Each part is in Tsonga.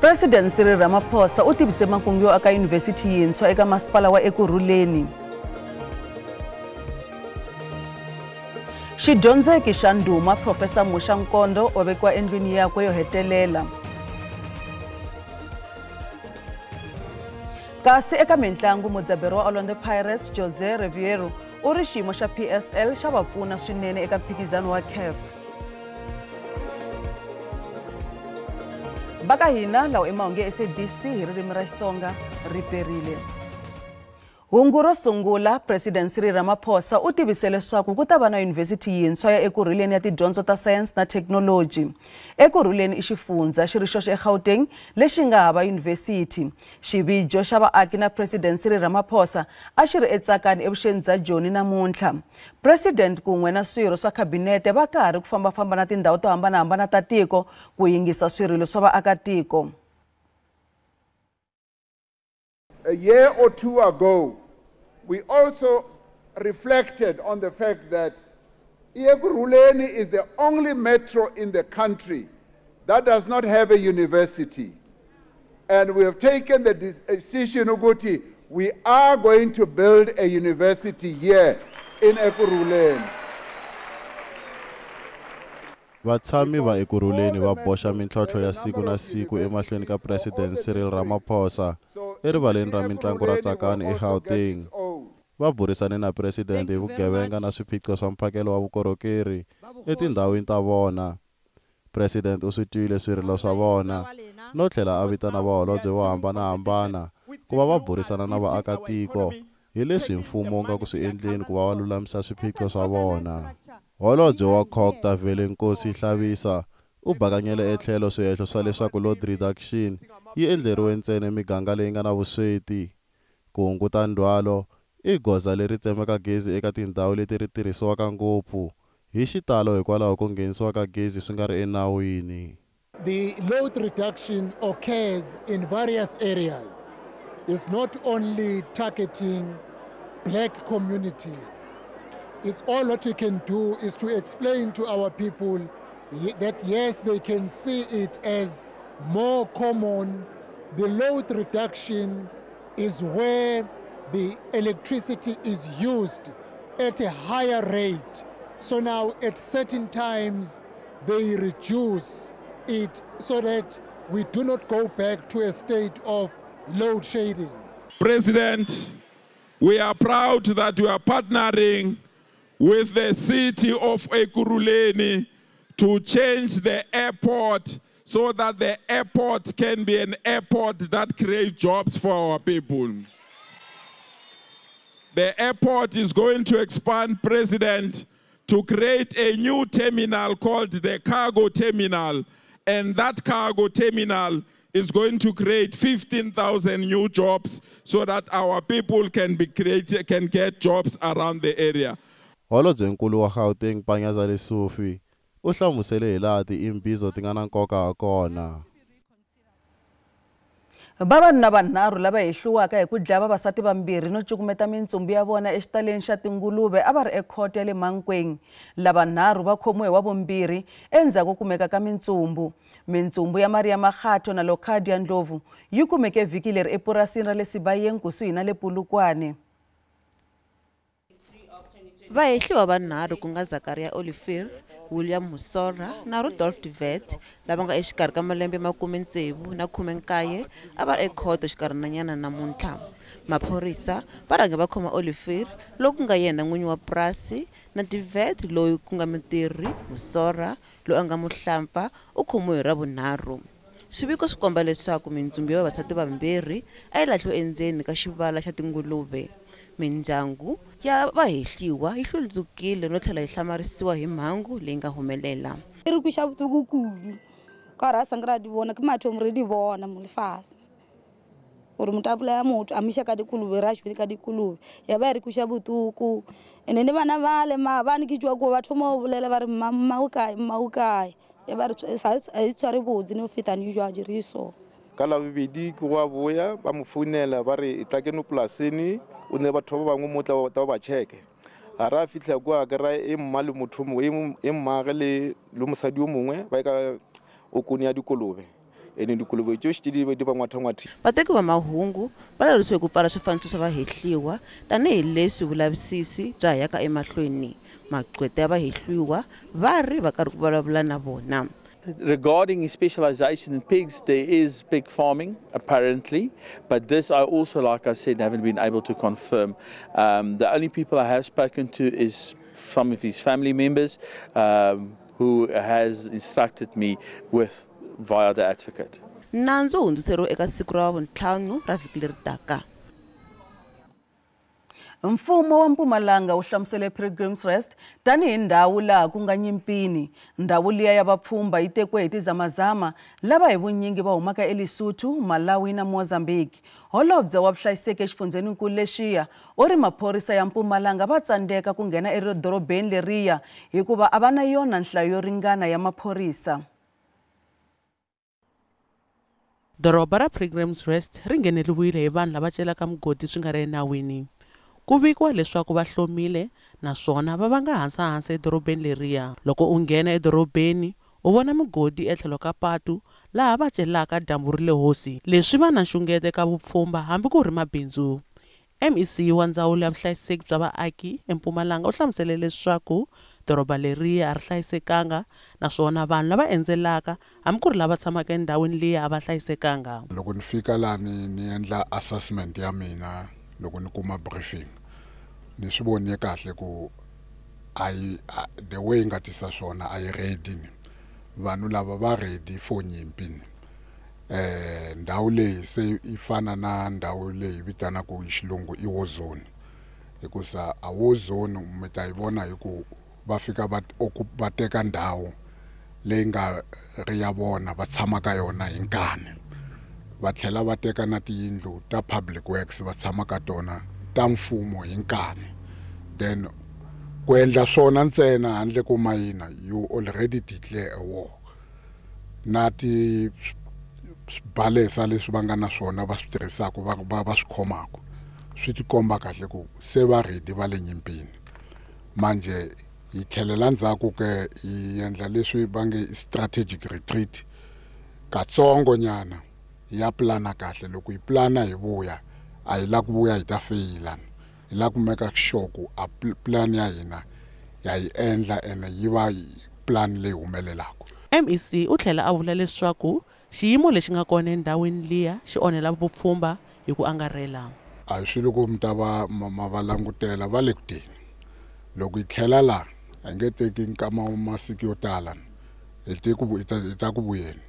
President Cyril Ramaphosa u tivise makungu yo aka yunivhesiti yintshwa eka masipala wa Ekurhuleni. Xidyondzeki xa ndhuma Professor Musha Nkondo u vekiwa endlwini yakwe yo hetelela. Kasi eka mintlangu mudzaberi wa Orlando Pirates Jose Riveiro u ri xiyimo xa PSL xa va pfuna swinene eka mphikizano wa CAF. Va ka hina lawa i mahungu ya SABC hi ririmi ra Xitsonga ri perile. Hungu ro sungula, President Cyril Ramaphosa u tivise leswaku ku ta va na yunivhesiti yintshwa ya Ekurhuleni ya tidyondzo ta sayense na thekinoloji. Ekurhuleni i xifundza xi ri xoxe eGauteng lexi nga hava yunivhesiti. Xivijo xa vaaki na President Cyril Ramaphosa a xi ri eTsakani evuxeni bya Joni namuntlha. President kun'we na swirho swa khabinete va karhi ku fambafamba na tindhawu to hambanahambana ta tiko ku yingisa swirilo swa vaakatiko. A year or two ago, we also reflected on the fact that Ekurhuleni is the only metro in the country that does not have a university. And we have taken the decision, ukuthi, we are going to build a university here in Ekurhuleni. Vatshami va Ekurhuleni va boxa mintlhontlho ya siku na siku emahlweni ka President Cyril Ramaphosa erivaleni ra mintlangu ra Tsakani eGauteng. Va burisane na President hi vugevenga na swiphiqo swa mphakelo wa vukorhokeri etindhawini ta vona. President u swi twile swirilo swa vona no tlhela a vitana vaholobye vo hambanahambana ku va va burisana na vaakatiko hi leswi mfumo wu nga ku swi endleni ku va va lulamisa swiphiqo swa vona. Holobye wa COGTA Velenkosini Hlabisa u bakanyele etlhelo swihehlo swa leswaku load reduction yi endleriwe ntsena miganga leyi nga na vusweti. Ku hunguta ndzhwalo i goza leri tsemaka gezi eka tindhawu leti ri tirhisiwaka ngopfu hi xitalo hikwalaho ko nghenisiwa ka gezi swi nga ri enawini. The load reduction occurs in various areas. It's not only targeting black communities. It's all what we can do is to explain to our people that yes, they can see it as more common. The load reduction is where the electricity is used at a higher rate. So now at certain times they reduce it so that we do not go back to a state of load shedding. President, we are proud that we are partnering with the city of Ekurhuleni to change the airport so that the airport can be an airport that creates jobs for our people. The airport is going to expand, President, to create a new terminal called the cargo terminal. And that cargo terminal is going to create 15,000 new jobs so that our people can be created, can get jobs around the area. Holobyenkulu wa Gauteng Panyaza Lesufi u hlamusele hi laha tiimbizo ti nga na nkoka hakona. Vavanuna vanharhu lava hehliwaka hi ku dlaya vavasati vambirhi no cukumeta mintsumbu ya vona exitaleni xa tinguluve a va ri ekhoto ya le Mankweng. Lavanharhu va khomiwe hi wavumbirhi endzhaku ko kumeka ka mintsumbu. Mintsumbu ya Maria Makgatho na Locadia Ndlovu yi kumeke vhiki leri epurasini ra le Sibayeng kusuhi na le Polokwane. Vahehliwa vanharhu ku nga Zakaria Olivier, William Musora na Rudolf de Wet lava nga exikarhi ka malembe ma 16 na 19 a va ri ekhoto xikarhinanyana namuntlha. Maphorisa va rhange va khoma Olivier loku nga yena n'winyi wa purasi na de Wet loyi ku nga mutirhi. Musora loyi a nga muhlampfa u khomiwe hi Ravunharhu. Swiviko swi komba leswaku mintsumbu ya vavasati vambirhi a yi lahliwe endzeni ka xivala xa tinguluve. Mindyangu ya vahehliwa yi hlundzukile no tlhela yi hlamarisiwa hi mhangu leyi nga humelela. Ri ku xa vutuku kudu ka ra sangra di vona ke mathomo re di vona mo lefase gore motho a bolaya motho a miša ka dikolobe ra šwele ka dikolobe ya ba re kweša botuku. Ene le bana bale maabane ke tšwa koo ba thoma go bolela ba re mma mma o kae mma o kae ya ba re a e tshware botse ne o feta ne jwa dire so. Ka Labobedi ke go a boya ba mo founela ba re e tla keno polaseng o ne batho ba bangwe mo tla ba cheke. A ra fitlha kwa ke ra e mma le motho mongwe e mmage le mosadi yo mongwe ba ka o kone ya dikolobe. Ene dikolobe tšohle tše di ba ngwathangwathi. Vateki va mahungu va lerisiwe ku pfala swifaniso swa vahehliwa tanihileswi vulavisisi bya ha yaka emahlweni. Maqweta ya vahehliwa va ri va karhi ku vulavula na vona. Regarding specialization in pigs, there is pig farming, apparently, but this I also, like I said, haven't been able to confirm. The only people I have spoken to is some of his family members who has instructed me with via the advocate. Nandzu wu hundziseriwe eka siku ra vuntlhanu ra vhiki leri taka. Mfumo wa Mpumalanga wu hlamusele Pilgrim's Rest tanihi ndhawu laha ku nga nyimpini. Ndhawu liya ya vapfhumba yi tekiwe hi tizamazama lava hi vunyingi va humaka eLesotho, Malawi na Mozambique. Holobye wa vuhlayiseki exifundzheninkulu lexiya u ri maphorisa ya Mpumalanga va tsandzeka ku nghena edorobeni leriya hikuva a va na yona nhlayo yo ringana ya maphorisa. Doroba ra Pilgrim's Rest ri ngheneriwile hi vanhu lava celaka mugodi swi nga ri enawini. Ku vikiwa leswaku va hlomile naswona va vanga hansahansa edorobeni leriya. Loko u nghena edorobeni u vona migodi etlhelo ka patu laha va celaka dyambu ri le hosi. Leswi va na nxungeto eka vupfhumba hambi ku ri mabindzu. MEC wa ndzawulo ya vuhlayiseki bya vaaki eMpumalanga u hlamusele leswaku doroba leriya a ri hlayisekanga naswona vanhu lava endzelaka hambi ku ri lava tshamaka endhawini liya a va hlayisekanga. Loko ni fika laha ni endla assessment ya mina, loko ni kuma briefing ni swi vonile kahle ku a the way yi nga tisa swona a yi ready ni. Vanhu lava va ready for nyimpi ni. Ndhawu leyi se yi fana na ndhawu leyi vitanaka hi xilungu i war zone, hikusa a war zone mi ta yi vona hi ku va fika va teka ndhawu leyi nga ri ya vona va tshama ka yona hi nkani, va tlhela va teka na tiyindlu ta public works va tshama ka tona ta mfumo hi nkani. Then ku endla swona ntsena handle ko mayina, you already declare a war. Na ti swibalesa leswi va nga na swona va swi tirhisaka va swi khomaka swi tikomba kahle ku se va ready va le nyimpini. Manje hi tlhelela ndzhaku ke hi endla leswi va nge strategic retreat katsongo nyana ya plana kahle. Loko hi plana hi vuya a hi la ku vuya hi ta feyila, hi la ku meka sure ku a plan ya hina ya yi endla ene yi va plan leyi humelelaka. MEC u tlhela a vula leswaku xiyimo lexi nga kona endhawini liya xi onhela vupfhumba hi ku angarhela. A hi swilo ku mi ta va ma va langutela va le ku teni. Loko hi tlhela laha a hi nge teki nkama masiku yo tala, hi ta ku vuyeni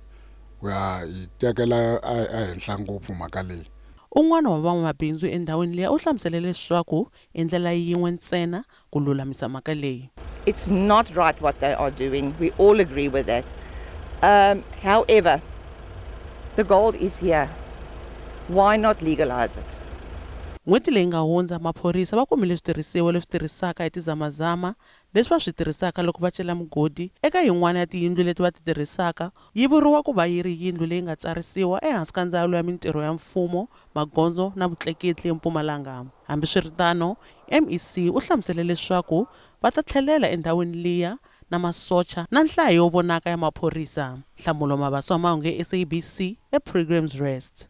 ku ya hi tekela ehenhla ngopfu mhaka leyi. Un'wana wa van'wamabindzu endhawini liya u hlamusele leswaku i ndlela yin'we ntsena ku lulamisa mhaka leyi. It's not right what they are doing. We all agree with that. However, the gold is here. Why not legalize it? N'hweti leyi nga hundza maphorisa va kumile switirhisiwa leswi tirhisaka hi tizamazama leswi va swi tirhisaka loko va cela mugodi eka yin'wana ya tiyindlu leti va ti tirhisaka yi vuriwa ku va yi ri yindlu leyi nga tsarisiwa ehansi ka ndzawulo ya mintirho ya mfumo, magondzo na vutleketli eMpumalanga. Hambiswiritano, MEC u hlamusele leswaku va ta tlhelela endhawini liya na masocha na nhlayo yo vonaka ya maphorisa. Nhlamulo Mabaso wa mahungu SABC ePilgrim's Rest.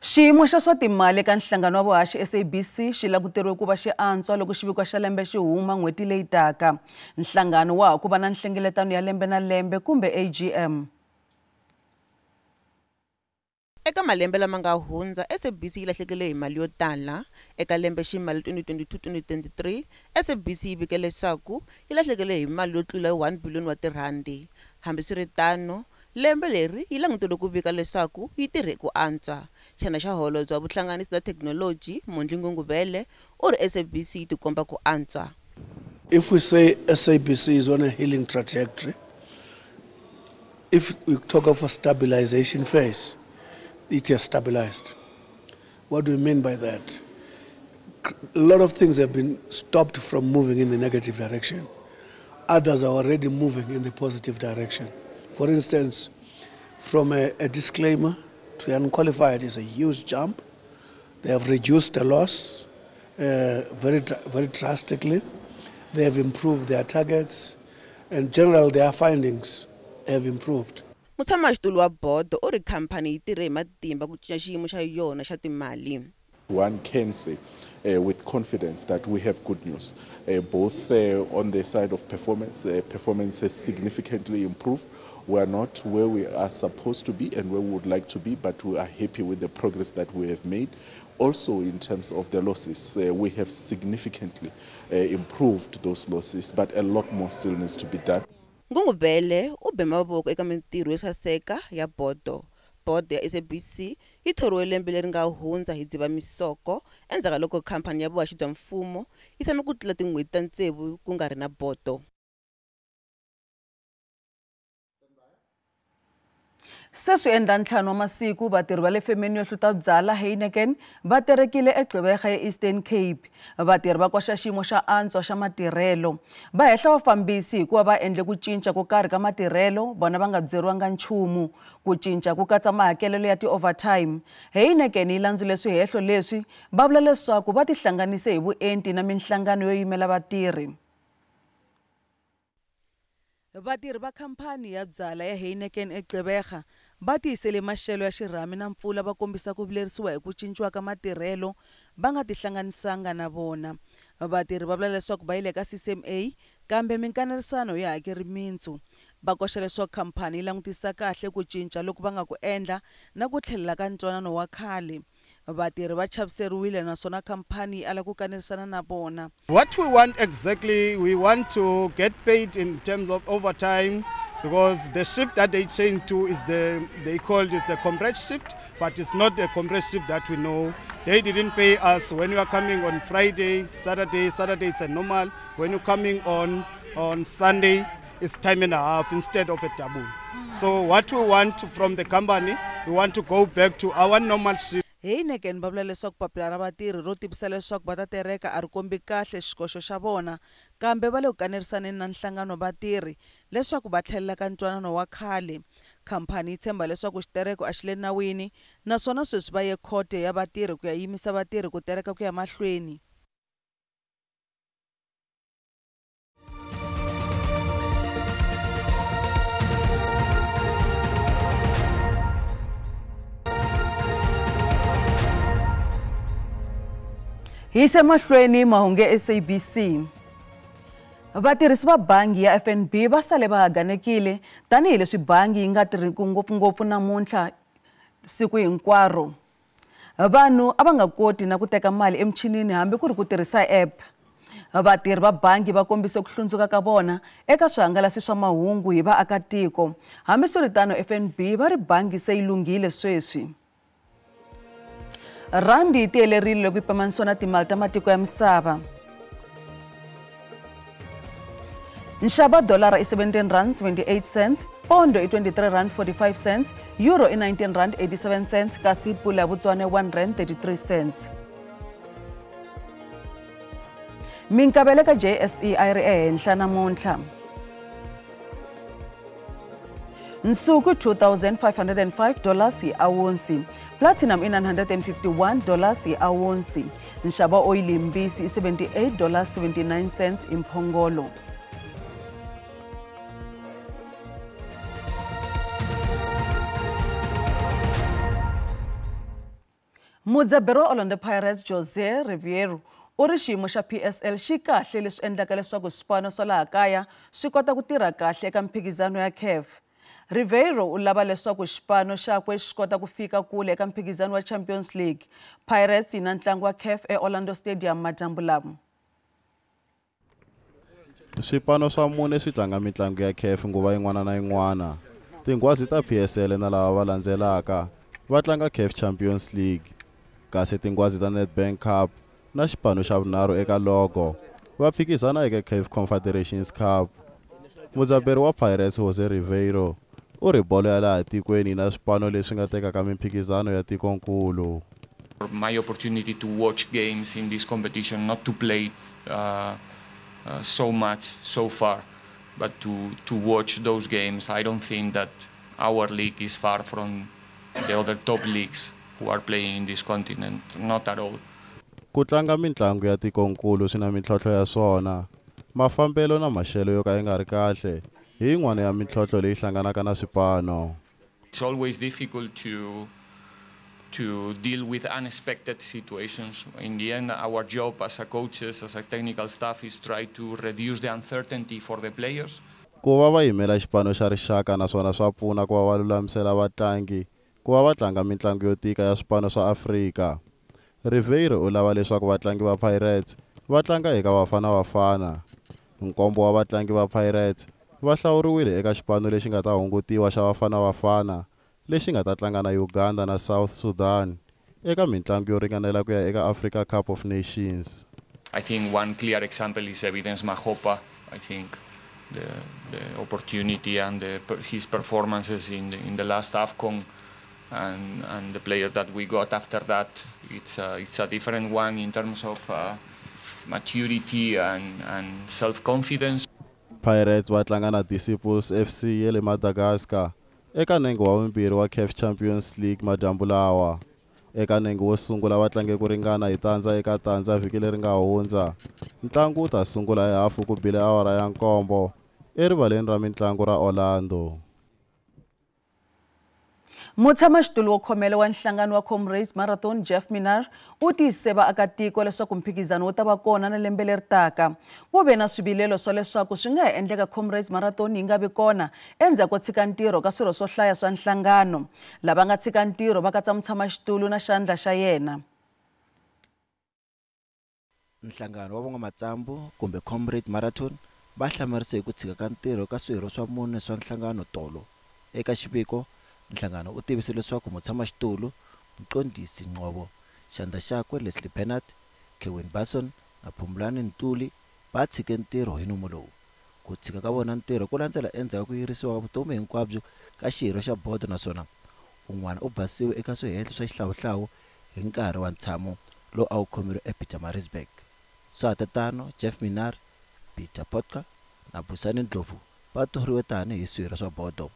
Xiyimo xa swa timali eka nhlangano wa vuhaxi SABC xi languteriwe ku va xi antswa loko xiviko xa lembe xi huma n'hweti leyi taka. Nhlangano wa ha ku va na nhlengeletano ya lembe na lembe kumbe AGM. Eka malembe lama nga hundza, SABC yi lahlekele hi mali yo tala. Eka lembe ximali 2022-2023, SABC yi vike leswaku yi lahlekele hi mali yo tlula 1 billion wa tirhandi. Hambiswiritano, lembe leri yi langutele ku vika leswaku yi tirhe ku antswa. Xana xa holobye wa vuhlanganisi na thekinoloji Mondli Gungubele u ri SABC yi tikomba ku antswa. If we say SABC is on a healing trajectory, if we talk of a stabilization phase, it has stabilized. What do we mean by that? A lot of things have been stopped from moving in the negative direction. Others are already moving in the positive direction. For instance, from a disclaimer to unqualified is a huge jump. They have reduced the loss very, very drastically. They have improved their targets, and generally their findings have improved. Mutshamaxitulu wa bodo u ri khamphani yi tirhe hi matimba ku cinca xiyimo xa yona xa timali. One can say with confidence that we have good news, both on the side of performance. Performance has significantly improved. We are not where we are supposed to be and where we would like to be, but we are happy with the progress that we have made. Also, in terms of the losses, we have significantly improved those losses, but a lot more still needs to be done. Gungubele u be mavoko eka mintirho yo saseka ya bodo. Bodo ya SABC yi thoriwe lembe leri nga hundza hi Dzivamisoko endzhaku ka loko khamphani ya vuhaxi bya mfumo yi tshame ku tlula tin'hweti ta tsevu ku nga ri na bodo. Se swi endla 5 wa masiku vatirhi va le femeni yo hluta byala Heineken va terekile eGqeberha eEastern Cape. Vatirhi va koxa xiyimo xa antswa xa matirhelo. Va hehla vafambisi hikuva va endle ku cinca ko karhi ka matirhelo vona va nga byeriwanga nchumu. Ku cinca ku katsa mahakelelo ya ti-overtime. Heineken yi landzule swihehlo leswi va vula leswaku va tihlanganise hi vuenti na minhlangano yo yimela vatirhi. Vatirhi va khamphani ya byala ya Heineken eGqeberha va tiyisele maxelo ya xirhami na mpfula va kombisa ku vilerisiwa hi ku cinciwa ka matirhelo va nga tihlanganisanga na vona. Vatirhi va vula leswaku va yile ka CCMA kambe minkanerisano ya hakeri mintsu. Va koxa leswaku khamphani yi langutisa kahle ku cinca loku va nga ku endla na ku tlhelela ka ntwanano wa khale. Vatirhi va chaviseriwile naswona khamphani yi ala ku kanerisana na vona. What we want exactly, we want to get paid in terms of overtime, because the shift that they changed to is they called it the compressed shift, but it's not the compressed shift that we know. They didn't pay us when you are coming on Friday, Saturday. Saturday is a normal. When you're coming on Sunday, it's time and a half instead of a double. So what we want from the company, we want to go back to our normal shift. Heineken va vula leswaku papila ra vatirhi ro tivisa leswaku va ta tereka a ri kombi kahle xikoxo xa vona, kambe va le ku kanerisaneni na nhlangano wa vatirhi leswaku va tlhelela ka ntwanano wa khale. Khamphani yi tshemba leswaku xitereko a xi le nawini naswona sweswi va ye khote ya vatirhi ku ya yimisa vatirhi ku tereka ku ya mahlweni. Hi yise mahlweni mahungu ya SABC. Vatirhisi va bangi ya FNB va sale va haganekile tanihileswi bangi yi nga tirhiki ngopfungopfu namuntlha siku hinkwaro. Vanhu a va nga koti na ku teka mali emichinini hambi ku ri ku tirhisa app. Vatirhi va bangi va kombise ku hlundzuka ka vona eka swihangalasi swa mahungu hi vaakatiko. Hambiswiritano FNB va ri bangi se yi lunghile sweswi. Randi yi tiyelerile loko yi pimanisiwa na timali ta matiko ya misava. Nxavo wa dolara i 17 rand 78 cents, pondo i 23 rand 45 cents, euro i 19 rand 87 cents, kasi pula ya Botswana i 1 rand 33 cents. Minkavelo ka JSE a yi ri ehenhla namuntlha. Nsuku $2,505 hi awunsi, platinum i $951 hi awunsi, nxavo wa oyili mbisi i $78.79 imphongolo. Mudzaberi wa Orlando Pirates Jose Riveiro u ri xiyimo xa PSL xi kahle leswi endlaka leswaku swipano swa laha kaya swi kota ku tirha kahle eka mphikizano ya CAF. Riveiro u lava leswaku xipano xakwe xi kota ku fika kule eka mphikizano wa Champions League. Pirates yi na ntlangu wa CAF eOrlando Stadium madyambu lama. Swipano swa mune swi tlanga mitlangu ya CAF nguva yin'wana na yin'wana. Tinghwazi ta PSL na lava va landzelaka va tlanga CAF Champions League, kasi tinghwazi ta Nedbank Cup na xipano xa vunharhu eka logo va phikizana eka CAF Confederations Cup. Mudzaberi wa Pirates Jose Riveiro u ri bolo ya laha tikweni na swipano leswi nga tekaka mimphikizano ya tikonkulu. My opportunity to watch games in this competition, not to play so much so far, but to watch those games. I don't think that our league is far from the other top leagues who are playing in this continent, not at all. Ku tlanga mintlangu ya tikonkulu swi na mintlhontlho ya swona. Mafambelo na maxelo yo ka ya nga ri kahle hi yin'wana ya mintlhontlho leyi hlanganaka na swipano. It's always difficult to deal with unexpected situations. In the end, our job as a coaches, as a technical staff, is try to reduce the uncertainty for the players. Ku va va yimela xipano xa rixaka naswona swa pfuna ku va va lulamisela vatlangi ku va va tlanga mitlangu yo tika ya swipano swa Afrika. Riveiro u lava leswaku vatlangi va Pirates va tlanga eka Bafana Bafana. Nkombo wa vatlangi va Pirates va hlawuriwile eka xipano lexi nga ta hungutiwa xa Bafana Bafana lexi nga ta tlanga na Uganda na South Sudan eka mitlangu yo ringanela ku ya eka Africa Cup of Nations. I think one clear example is Evidence Makgopa. I think the opportunity and his performances in the last AFCON and the player that we got after that, it's a different one in terms of maturity and self-confidence. Pirates va tlanga na Disciples FC ya le Madagascar eka nenge wa vumbirhi wa CAF Champions League madyambu lawa. Eka nenge wo sungula va tlange ku ringana hi 0-0 vhiki leri nga hundza. Ntlangu wu ta sungula hi hafu ku bile awara ya 7 erivaleni ra mitlangu ra Orlando. Mutshamaxitulu wo khomela wa nhlangano wa Comrades Marathon Jeff Minnaar u tiyise vaakatiko leswaku mphikizano wu ta va kona na lembe leri taka. Ku ve na swivilelo swa leswaku swi nga ha endleka Comrades Marathon yi nga vi kona endzhaku ko tshika ntirho ka swirho swo hlaya swa nhlangano. Lava nga tshika ntirho va katsa mutshamaxitulu na xandla xa yena. Nhlangano wa van'wamatsambu kumbe Comrades Marathon va hlamarise hi ku tshika ka ntirho ka swirho swa mune swa nhlangano tolo. Eka xiviko, nhlangano u tivise leswaku mutshamaxitulu Mqondisi Ngcobo, xandla xakwe Leslie Bernard, Kevin Basson na Phumlani Ntuli va tshike ntirho hi nomu lowu. Ku tshika ka vona ntirho ku landzela endzhaku ku yirisiwa ka vutomi hinkwabyo ka xirho xa bodo naswona un'wana u basiwe eka swihehlo swa xihlawuhlawu hi nkarhi wa ntshamo lowu a wu khomeriwe ePietermaritzburg. Swa tatano Jeff Minnaar, Peter Potka na Busani Ndlovu va thoriwe tanihi swirho swa bodo.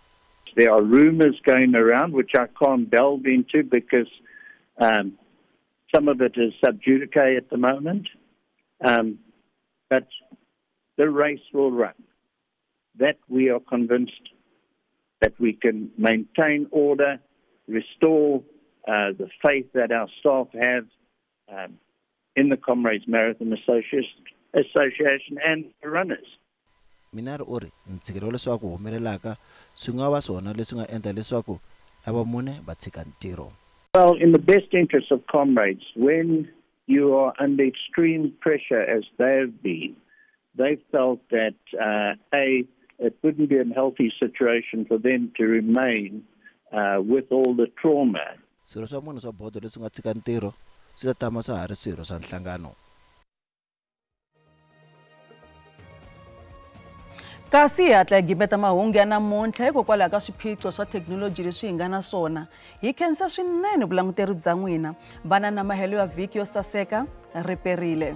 There are rumors going around, which I can't delve into because some of it is sub judice at the moment. But the race will run. That we are convinced that we can maintain order, restore the faith that our staff have in the Comrades Marathon Association and the runners. Minnaar u ri ntshikelelo leswaku humelelaka swi nga va swona leswi nga endla leswaku lava mune va tshika ntirho. Well, in the best interest of comrades, when you are under extreme pressure as they've been, they felt that A, it wouldn't be a healthy situation for them to remain with all the trauma. Swirho swa mune swa bodo leswi nga tshika ntirho swi ta tama swa ha ri swirho swa nhlangano. Kasi hi hatla hi gimeta mahungu ya namuntlha hikokwalaho ka swiphiqo swa thekinoloji leswi hi nga na swona. Hi khensa swinene vulanguteri bya n'wina. Vana na mahelo ya vhiki yo saseka, ri perile.